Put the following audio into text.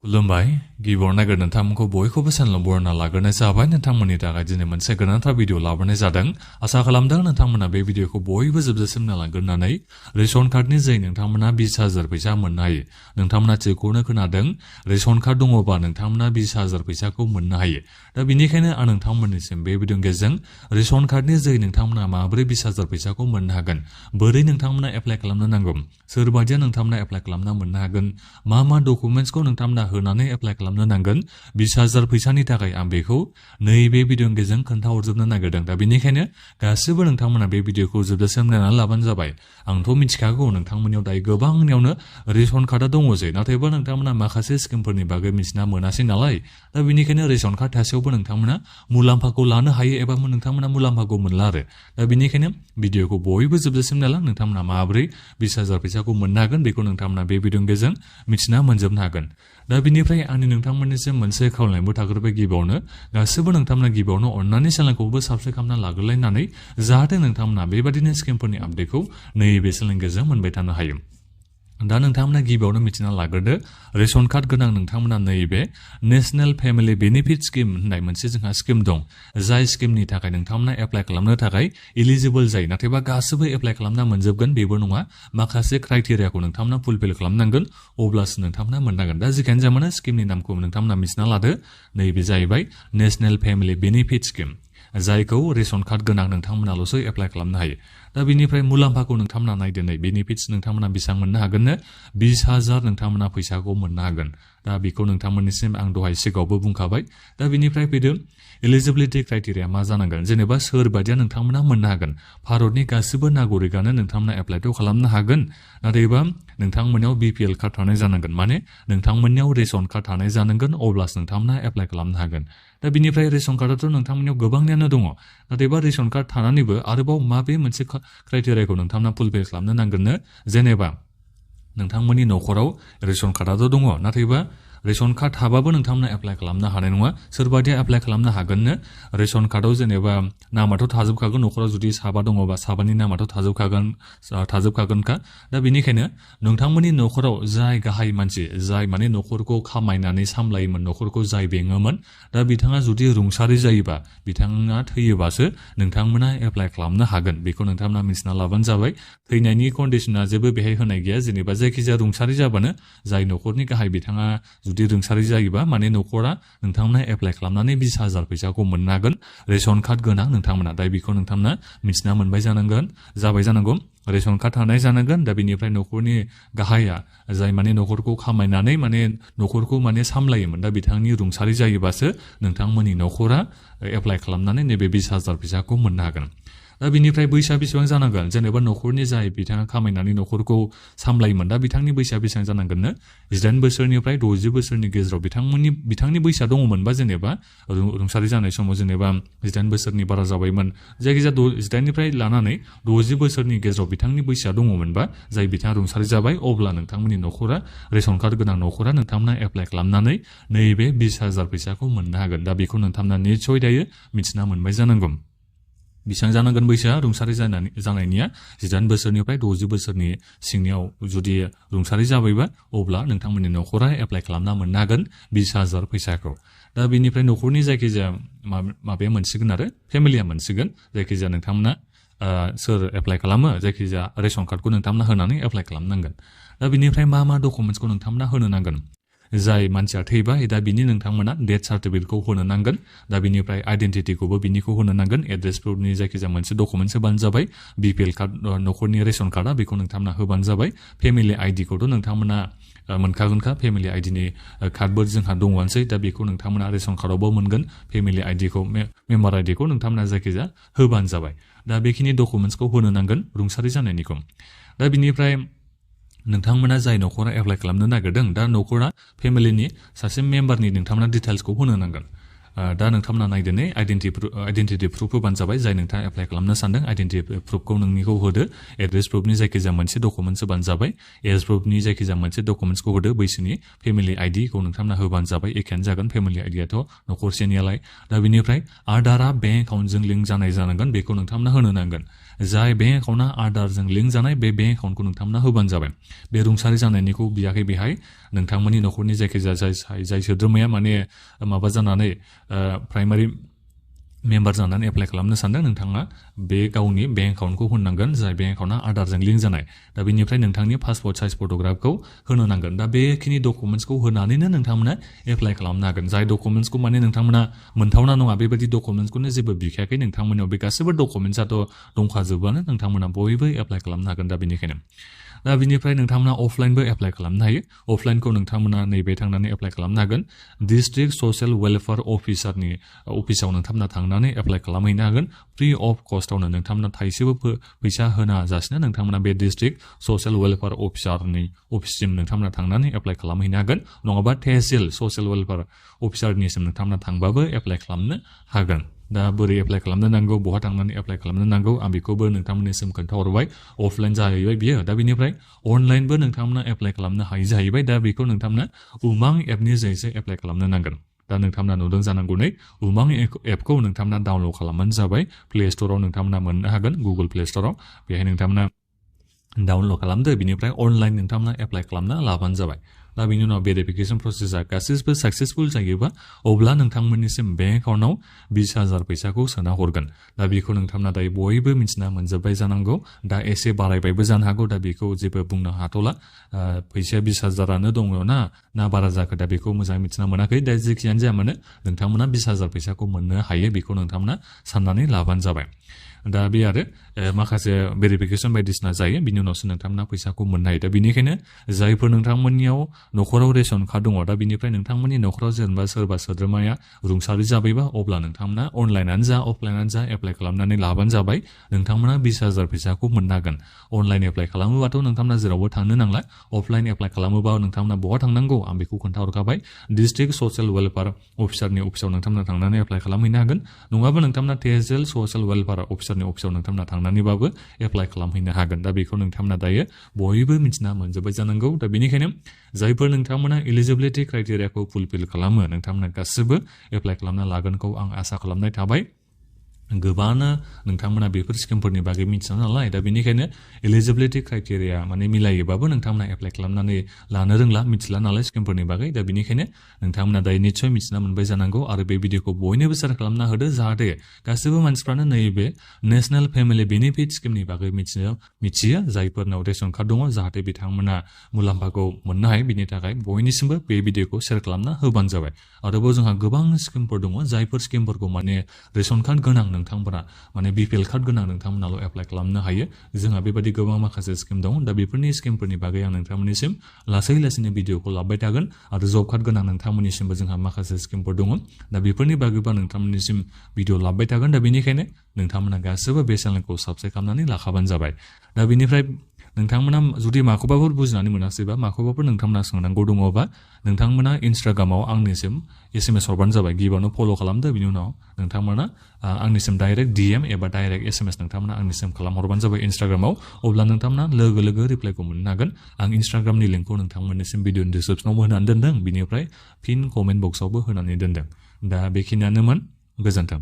खुलुमबाय गिबियाव नागिर नोंथांमोनखौ बयखौबो चेनेलाव बरायना लाग्रोनाय जाबाय नोंथांमोननि थाखाय दिनै मोनसे गोनांथार भिडिअ लाबोनाय जादों आसा खालामदों नोंथांमोना बे भिडिअखौ बयबो जोबजासिम नायलांग्रोनानै रेशन कार्डनि जै नोंथांमोना 20,000 फैसा मोननो हायो नोंथांमोना थिगखौनो खोनादों रेशन कार्ड दङबा नोंथांमोना 20,000 फैसाखौ मोननो हायो दा बेनिखायनो आं नोंथांमोननिसिम बे भिडिअनि गेजेरजों रेशन कार्डनि जै नोंथांमोना माबोरै 20,000 फैसाखौ मोननो हागोन बोरै नोंथांमोना एप्लाइ खालामनो नांगौ सोरबादिया नोंथांमोना एप्लाइ खालामना मोननो हागोन मा डकुमेन्ट्सखौ नोंथांमोना होनानै एप्लाइ खालामनो नांगोन 20,000 फैसानि थाखाय आं बेखौ नैबे भिडिअनि गेजेरजों खोन्थाहरजोबनो नागिरदों दा बेनिखायनो गासिबो नोंथांमोना बे भिडिअखौ जोबजासिम नायनानै लाबानो जाबाय आंथ' मिथिखागौ नोंथांमोननियाव दायो गोबांनियावनो रेशन कार्डआ दङजे नाथायबा नोंथांमोना माखासे स्किमफोरनि बागै मिथिना मोनासै नालाय दा बेनिखायनो रेशन कार्ड थासेयावबो नोंथांमोना मुलाम्फाखौ लानो हायो एबा नोंथांमोना मुलाम्फाखौ मोनला आरो दा बेनिखायनो भिडिअखौ बयबो जोबजासिम नायलां नोंथांमोना माबोरै 20,000 फैसाखौ मोननो हागोन बेखौ नोंथांमोना बे भिडिअनि गेजेरजों मिथिना मोनजोबनो हागोन दा बेनिफ्राय आंनि नोंथांमोननिसिम मोनसे खावलायनायबो थाग्रोबाय गिबियावनो गासिबो नोंथांमोना गिबियावनो अननानै चेनेलखौबो साबस्क्राइब खालामना लाग्रोलायनानै जाहाथे नोंथांमोना बेबादिनो स्किमफोरनि आपडेटखौ नैबे चेनेलनि गेजेरजों मोनबाय थानो हायो दा नोंथांमोना गिबियावनो मिथिना लाग्रोदो रेशन कार्ड गोनां नोंथांमोना नैबे नेशनेल फेमिलि बेनिफिट स्किम होननाय मोनसे जोंहा स्किम दं जाय स्किमनि थाखाय नोंथांमोना एप्लाइ खालामनो थाखाय इलिजिबल जायो नाथायबा गासिबो एप्लाइ खालामना मोनजोबगोन बेबो नङा माखासे क्राइटेरियाखौ नोंथांमोना फुलफिल खालामनांगोन अब्लासो नोंथांमोना मोननांगोन दा जिखियानो जाया मानो स्किमनि नामखौ नोंथांमोना मिथिना लादो नैबे जाहैबाय नेशनेल फेमिलि बेनिफिट स्किम जायखौ रेशन कार्ड गोनां नोंथांमोनाल'सो एप्लाइ खालामनो हायो दा बेनिफ्राय मुलाम्फाखौ नोंथांमोना नायदो नै बेनिफिट्स नोंथांमोना बेसेबां मोननो हागोननो 20,000 नोंथांमोना फैसाखौ मोननो हागोन दा बेखौ नोंथांमोननिसिम आं दहाय सिगाङावबो बुंखाबाय दा बेनिफ्राय फैदो एलिजिबिलिटि क्राइटेरिया मा जानांगोन जेनेबा सोरबादिया नोंथांमोना मोननो हागोन भारतनि गासिबो नागरिकानो नोंथांमोना एप्लाइथ' खालामनो हागोन नाथायबा नोंथांमोननियाव BPL कार्ड थानाय जानांगोन माने नोंथांमोननियाव रेशन कार्ड थानाय जानांगोन अब्लासो नोंथांमोना एप्लाइ खालामनो हागोन दा बेनिफ्राय रेशन कार्डआथ' नोंथांमोननियाव गोबांनियानो दङ नाथायबा रेशन कार्ड थानानैबो आरोबाव माबे मोनसे क्राइटेरियाखौ नोंथांमोना फुलफिल खालामनो नांगोननो जेनेबा नोंथांमोननि न'खराव रेशन कार्डआथ' दङ नाथायबा रेशन कार्ड थाबाबो नोंथांमोना एप्लाइ खालामनो हानाय नङा सोरबादिया एप्लाइ खालामनो हागोननो रेशन कार्डआव जेनेबा नामाथ' थाजोबखागोन न'खराव जुदि साबा दङबा साबानि नामाथ' थाजोबखागोनखा दा बेनिखायनो नोंथांमोननि न'खराव जाय गाहाय मानसि जाय माने न'खरखौ खामायनानै सामलायोमोन न'खरखौ जाय बेङोमोन दा बिथाङा जुदि रुंसारि जायोबा बिथाङा थैयोबासो नोंथांमोना एप्लाइ खालामनो हागोन बेखौ नोंथांमोना मिथिना लाबानो जाबाय थैनायनि कन्डिसना जेबो बेहाय होनाय गैया जेनेबा जायखिजाया रुंसारि जाबानो जाय न'खरनि गाहाय बिथाङा जुदि रुंसारि जायोबा माने न'खरा नोंथांमोना एप्लाइ खालामनानै 20,000 फैसाखौ मोननो हागोन रेशन कार्ड गोनां नोंथांमोना दा बेखौ नोंथांमोना मिथिना मोनबाय जाबाय जानांगौ रेशन कार्ड थानाय जानांगोन दा बेनिफ्राय न'खरनि गाहाया जाय माने न'खरखौ खामायनानै माने न'खरखौ माने सामलायोमोन दा बिथांनि रुंसारि जायोबासो नोंथांमोननि न'खरा एप्लाइ खालामनानै नैबे 20,000 फैसाखौ मोननो हागोन दा बिनिफ्राय बैसोआ बेसेबां जानांगोन जेनेबा न'खरनि जाय बिथाङा खामायनानै न'खरखौ सामलायोमोन दा बिथांनि बैसोआ बेसेबां जानांगोननो 18 बोसोरनिफ्राय 60 बोसोरनि गेजेराव बिथांनि बैसोआ दङमोनबा जेनेबा रुंसारि जानाय समाव जेनेबा 18 बोसोरनि बारा जाबायमोन जायखिजाया 18निफ्राय लानानै 60 बोसोरनि गेजेराव बिथांनि बैसोआ दङमोनबा जाय बिथाङा रुंसारि जाबाय अब्ला नोंथांमोननि न'खरा रेशन कार्ड गोनां न'खरा नोंथांमोना एप्लाइ खालामनानै नैबे 20,000 फैसाखौ मोननो हागोन दा बेखौ नोंथांमोना निस्सय दायो मिथिना मोनबाय जानांगौ बेसेबां जानांगोन बैसोआ रुंसारि जानायनिया 18 बोसोरनिफ्राय 60 बोसोरनि सिंनियाव जुदि रुंसारि जाबायबा अब्ला नोंथांमोननि न'खरा एप्लाइ खालामना मोननो हागोन 20,000 फैसाखौ दा बेनिफ्राय न'खरनि जायखिजाया माबाया मोनसिगोन आरो फेमिलिया मोनसिगोन जायखिजाया नोंथांमोना सोर एप्लाइ खालामो जायखिजाया रेशन कार्डखौ नोंथांमोना होनानै एप्लाइ खालामनांगोन दा बेनिफ्राय मा डकुमेन्ट्सखौ नोंथांमोना होनो नांगोन जाय मानसिया थैबाय दा बिनि नोंथांमोना डेथ सार्टिफिकेटखौ होनो नांगोन दा बिनिफ्राय आइडेन्टिटिखौबो बिनिखौ होनो नांगोन एड्रेस प्रुफनि जायखिजाया मोनसे डकुमेन्ट्स होबानो जाबाय BPL कार्ड न'खरनि रेशन कार्डआ बेखौ नोंथांमोना होबानो जाबाय फेमिलि आइडिखौथ' नोंथांमोना मोनखागोनखा फेमिलि आइडिनि कार्डबो जोंहा दङआनोसै दा बेखौ नोंथांमोना रेशन कार्डआवबो मोनगोन फेमिलि आइडिखौ मेम्बार आइडिखौ नोंथांमोना जायखिजाया होबानो जाबाय दा बेखिनि डकुमेन्ट्सखौ होनो नांगोन रुंसारि जानायनिखौ दा बिनिफ्राय नोंथांमोना जाय न'खरा एप्लाइ खालामनो नागिरदों दा न'खरा फेमिलिनि सासे मेम्बारनि नोंथांमोना डिटेल्सखौ होनो नांगोन दा नोंथांमोना नायदो ने आइडेन्टिटि प्रुफ होबानो जाबाय जाय नोंथाङा एप्लाइ खालामनो सानदों आइडेन्टिटि प्रुफखौ नोंनिखौ होदो एड्रेस प्रुफनि जायखिजाया मोनसे डकुमेन्टस होबानो जाबाय एज प्रुफनि जायखिजाया मोनसे डकुमेन्टसखौ होदो बैसोनि फेमिलि आइडिखौ नोंथांमोना होबानो जाबाय एखेयानो जागोन फेमिलि आइडियाथ' न'खरसेनियालाय दा बिनिफ्राय आधारा बेंक एकाउन्टजों लिंक जानाय जानांगोन बेखौ नोंथांमोना होनो नांगोन जाय बेंक एकाउन्टआ आधारजों लिंक जानाय बे बेंक एकाउन्टखौ नोंथांमोना होबानो जाबाय बे रुंसारि जानायनिखौ बियाखै बेहाय नोंथांमोननि न'खरनि जायखिजाया जाय सोद्रोमाया माने माबा जानानै प्राइमारि मेम्बार जानानै एप्लाइ खालामनो सानदों नोंथाङा बे गावनि बेंक एकाउन्टखौ होनांगोन जाय बेंक एकाउन्टआ आधारजों लिंक जानाय दा बेनिफ्राय नोंथांनि पासपर्ट साइज फट'ग्राफखौ होनो नांगोन दा बेखिनि डकुमेन्टसखौ होनानैनो नोंथांमोना एप्लाइ खालामनो हागोन जाय डकुमेन्टसखौ माने नोंथांमोना मोनथावना नङा बेबायदि डकुमेन्टसखौनो जेबो बिखायाखै नोंथांमोननियाव बे गासैबो डकुमेन्टसाथ' दंखाजोबोआनो नोंथांमोना बयबो एप्लाइ खालामनो हागोन दा बेनिखायनो दा बिनिफ्राय नोंथांमोना अफलाइनबो एप्लाइ खालामनो हायो अफलाइनखौ नोंथांमोना नैबे थांनानै एप्लाइ खालामनो हागोन डिस्ट्रिक्ट ससियेल वेलफेयार अफिसारनि अफिसाव नोंथांमोना थांनानै एप्लाइ खालामहैनो हागोन फ्रि अफ कस्टआवनो नोंथांमोना थाइसेबो फैसा होना जासिनो नोंथांमोना बे डिस्ट्रिक्ट ससियेल वेलफेयार अफिसारनि अफिससिम नोंथांमोना थांनानै एप्लाइ खालामहैनो हागोन नङाबा तहसिल ससियेल वेलफेयार अफिसारनिसिम नोंथांमोना थांबाबो एप्लाइ खालामनो हागोन दा बोरै एप्लाइ खालामनो नांगौ बहा थांनानै एप्लाइ खालामनो नांगौ आं बेखौबो नोंथांमोननिसिम खोन्थाहरबाय अफलाइन जाहैबाय बियो दा बेनिफ्राय अनलाइनबो नोंथांमोना एप्लाइ खालामनो हायो जाहैबाय दा बेखौ नोंथांमोना उमां एपनि जोहैसो एप्लाइ खालामनो नांगोन दा नोंथांमोना नुदों जानांगौ नै उमां एपखौ नोंथांमोना डाउनलड खालामबानो जाबाय प्ले स्ट'राव नोंथांमोना मोननो हागोन गुगोल प्ले स्ट'राव बेहाय नोंथांमोना डाउनलड खालामदो बिनिफ्राय अनलाइन नोंथांमोना एप्लाइ खालामना लाबानो जाबाय दा बिनि उनाव भेरिफिकेसन प्रसेसा गासैबो साक्सेसफुल जायोबा अब्ला नोंथांमोननिसिम बेंक एकाउन्टआव 20,000 फैसाखौ सोना हरगोन दा बेखौ नोंथांमोना दायो बयबो मिथिना मोनजोब्बाय जानांगौ दा एसे बारायबायबो जानो हागौ दा बेखौ जेबो बुंनो हाथ'ला फैसाया 20,000आनो दङ ना बारा जाखो दा बेखौ मोजाङै मिथिना मोनाखै दा जेखियानो जाया मानो नोंथांमोना 20,000 फैसाखौ मोननो हायो बेखौ नोंथांमोना साननानै लाबानो जाबाय दा बे आरो माखासे भेरिफिकेसन बायदिसिना जायो बिनि उनावसो नोंथांमोना फैसाखौ मोननो हायो दा बेनिखायनो जायफोर नोंथांमोननियाव न'खराव रेशन कार्ड दङ दा बिनिफ्राय नोंथांमोननि न'खराव जेनेबा सोरबा सोद्रोमाया रुंसारि जाबायबा अब्ला नोंथांमोना अनलाइनानो जा अफलाइनानो जा एप्लाइ खालामनानै लाबानो जाबाय नोंथांमोना 20,000 फैसाखौ मोननो हागोन अनलाइन एप्लाइ खालामोबाथ' नोंथांमोना जेरावबो थांनो नांला अफलाइन एप्लाइ खालामोबा नोंथांमोना बहा थांनांगौ आं बेखौ खोन्थाहरखाबाय डिस्ट्रिक्ट ससियेल वेलफेयार अफिसारनि अफिसाव नोंथांमोना थांनानै एप्लाइ खालामहैनो हागोन नङाबा नोंथांमोना तहसिल ससियेल वेलफेयार अफिसारनि अफिसाव नोंथांमोना थांनानैबाबो एप्लाइ खालामहैनो हागोन दा बेखौ नोंथांमोना दायो बयबो मिथिना मोनजोब्बाय जानांगौ दा बेनिखायनो जायफोर नोंथांमोना एलिजिबिलिटि क्राइटेरियाखौ फुलफिल खालामो नोंथांमोना गासिबो एप्लाइ खालामना लागोनखौ आं आसा खालामनाय थाबाय गोबांनो नोंथांमोना बेफोर स्किमफोरनि बागै मिथिया नालाय दा बेनिखायनो एलिजिबिलिटि क्राइटेरिया माने मिलायोबाबो नोंथांमोना एप्लाइ खालामनानै लानो रोंला मिथिला नालाय स्किमफोरनि बागै दा बेनिखायनो नोंथांमोना दायो निस्सय मिथिना मोनबाय जानांगौ आरो बे भिडिअखौ बयनोबो शेयार खालामना होदो जाहाथे गासैबो मानसिफ्रानो नैबे नेशनेल फेमिलि बेनिफिट स्किमनि बागै मिथियो जायफोरनाव रेशन कार्ड दङ जाहाथे बिथांमोना मुलाम्फाखौ मोननो हायो बिनि थाखाय बयनिसिमबो बे भिडिअखौ शेयार खालामना होबानो जाबाय आरोबाव जोंहा गोबां स्किमफोर दङ जायफोर स्किमफोरखौ माने रेशन कार्ड गोनां नोंथांमोना माने बिपिएल कार्ड गोनां नोंथांमोनाल' एप्लाइ खालामनो हायो जोंहा बेबायदि गोबां माखासे स्किम दं दा बेफोरनि स्किमफोरनि बागै आं नोंथांमोननिसिम लासै लासैनो भिडिअखौ लाबोबाय थागोन आरो जब कार्ड गोनां नोंथांमोननिसिमबो जोंहा माखासे स्किमफोर दङ दा बेफोरनि बागैबा नोंथांमोननिसिम भिडिअ लाबोबाय थागोन दा बेनिखायनो नोंथांमोना गासैबो बे चेनेलखौ साबस्क्राइब खालामनानै लाखाबानो जाबाय दा बेनिफ्राय नोंथांमोना जुदि माखौबाफोर बुजिनानै मोनासैबा माखौबाफोर नोंथांमोना सोंनांगौ दङबा नोंथांमोना इन्स्टाग्रामाव आंनिसिम SMS हरबानो जाबाय गिबियावनो फल' खालामदो बिनि उनाव नोंथांमोना आंनिसिम डाइरेक्ट DM एबा डाइरेक्ट SMS नोंथांमोना आंनिसिम खालामहरबानो जाबाय इन्स्टाग्रामाव अब्ला नोंथांमोना लोगो रिप्लाइखौ मोननो हागोन आं इन्स्टाग्रामनि लिंकखौ नोंथांमोननिसिम भिडिअनि डिसक्रिपसनावबो होनानै दोनदों बिनिफ्राय फिन कमेन्ट बक्सआवबो होनानै दोनदों दा बेखिनियानोमोन गोजोन्थों